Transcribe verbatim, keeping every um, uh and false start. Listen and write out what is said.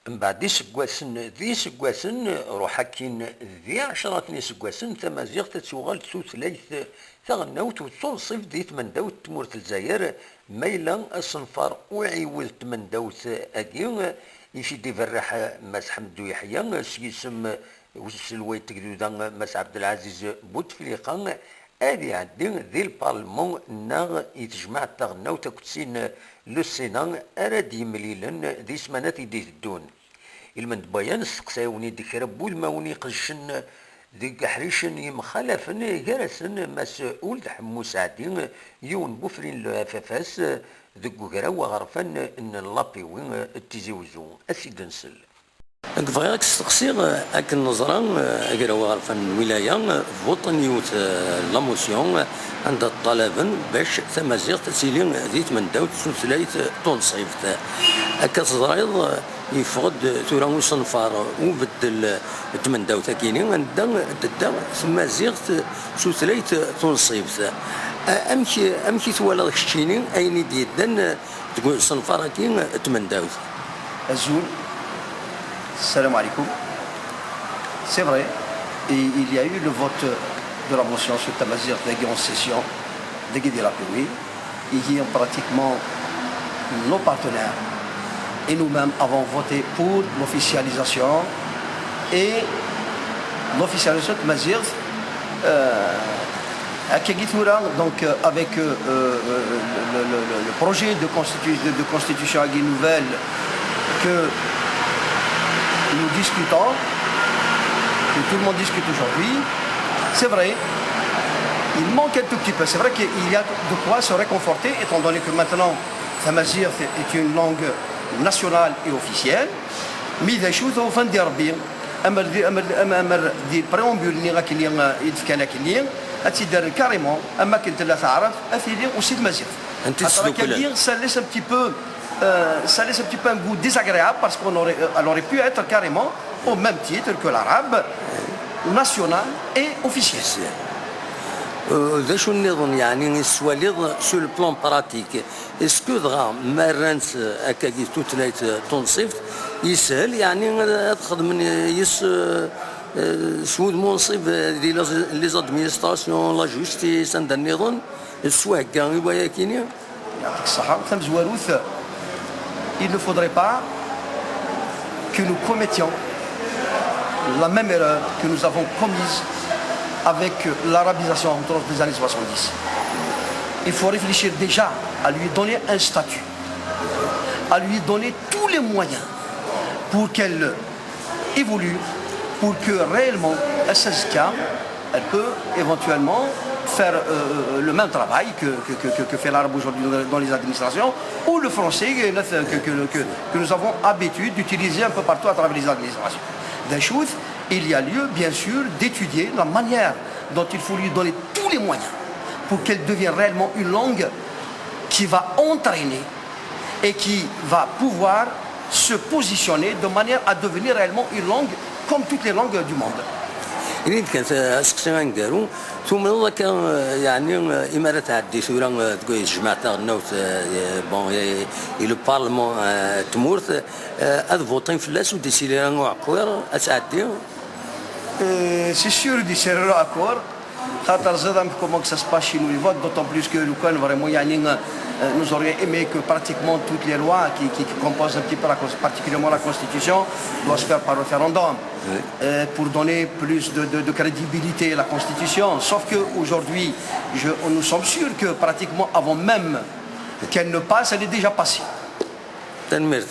Mbeɛd iseggasen d iseggasen, ruḥ akkin di ɛecraten iseggasen, tamaziɣt ad tuɣal d tutlayt taɣelnawt u d tunṣibt di tmendawt n tmurt n Lezzayer, ma yella asenfar uɛiwed n tmendawt-agi i t-id-iberreḥ Mass Ḥemdu Yeḥya s yisem uselway n tegduda Mass Ɛebdelɛaziz Butefliqa, ad iɛeddi di lparlman neɣ i tejmaɛt taɣelnawt akked sin le Sénat ara d-yemlilen di ssmanat i d-iteddun. Ilmend n waya, nesteqsa-awen-id kra n wudmawen iqeddcen deg iḥricen yemxalafen, gar-asen Mass Uld Ḥemmu Saɛdi, yiwen n wefrin n le F F S deg ugraw aɣerfan n Lapiwi d Tizi Uzzu. Ad s-id-nsel. Nekk bɣiɣ ad k-steqsiɣ, eh, akken neẓra, eh, agraw aɣerfan n lwilaya, eh, voten yiwet, eh, la motion, eh, anda ṭṭalaben bac tamaziɣt ad tili di tmendawt d tutlayt, eh, tunṣibt. Akka teẓriḍ, eh, yeffeɣ-d tura usenfar ubeddel, eh, n tmendawt-akini, anda tedda tmaziɣt d tutlayt, eh, tunṣibt. Eh, amek, amek i twalaḍ keččini ayen i d-yeddan, eh, deg usenfar-agi n tmendawt? Azul. Salam alaikum. C'est vrai, et il y a eu le vote de la motion sur Tamazirt dagi en session, dagi di Lapiwi. Et pratiquement nos partenaires et nous-mêmes avons voté pour l'officialisation et l'officialisation de Tamazirt, euh, Akkagi tura, donc, euh, avec, euh, euh, le, le- le- le projet de, constitu- de- de constitution agi nouvelle que nous discutons, que tout le monde discute aujourd'hui, c'est vrai, il manque un tout petit peu. C'est vrai qu'il y a de quoi se réconforter, étant donné que maintenant, Tamazirt est une langue nationale et officielle, mais d acu tufa n di Rebbi, amer di, amer, amer, amer di préambule-nni akkenni, euh, i d-fkan akkenni, ad tt-id-rren carrément, am akken tella taɛrabt, ad tili aussi tmaziɣt. Anta i Xaṭer tesduklen? Akkagi, ça laisse un petit peu, euh, ça laisse un petit peu un goût désagréable parce qu'on aurait, euh, elle aurait pu être carrément au même titre que l'arabe, national et officiel. Euh, d acu nniḍen, yeɛni, i tettwaliḍ sur le plan pratique? Est-ce que dɣa ma rran-tt, euh, akkagi tutlayt, euh, tunṣibt, yeshel, yeɛni, ad xedmen, euh, yes, euh, euh, s wudem unṣib, euh, di les, les administrations, la justice, anda nniḍen, tettwahegga i wayakini? Yeɛṭik ṣṣeḥḥa. Tamezwarut, il ne faudrait pas que nous commettions la même erreur que nous avons commise avec l'arabisation en France des années soixante-dix. Il faut réfléchir déjà à lui donner un statut, à lui donner tous les moyens pour qu'elle évolue, pour que réellement, elle s'installe, elle peut éventuellement faire, euh, le même travail que, que, que, que- que fait l'arabe aujourd'hui dans, dans les administrations, ou le français que, que, que, que- que nous avons habitude d'utiliser un peu partout à travers les administrations. D'un chose, il y a lieu, bien sûr, d'étudier la manière dont il faut lui donner tous les moyens pour qu'elle devienne réellement une langue qui va entraîner et qui va pouvoir se positionner de manière à devenir réellement une langue comme toutes les langues du monde. Ini-d kan, eh, aseqsi aneggaru, tumneḍ akka, eh, yeɛni, eh, imi ara tɛeddi tura, eh, deg tejmaɛt taɣelnawt, eh, bon, i, i le parlement, eh, n tmurt, eh, ad votin fell-as, ur d-yesili ara uɛeqquir, ad tɛeddi? Euh, c'est sûr, ur d-yesali ara uɛeqquir. Xaṭer ẓiḍ amek, comment que ça se passe chez nous les votes, d'autant plus que lukan vraiment, yeɛni, euh, nous aurions aimé que pratiquement toutes les lois qui, qui, qui composent un petit peu la cons-, particulièrement la Constitution, doivent se faire par référendum. Oui. Euh, pour donner plus de, de- de crédibilité à la Constitution. Sauf que aujourd'hui, je- nous sommes sûrs que pratiquement avant même qu'elle ne passe, elle est déjà passée. Tanemmirt.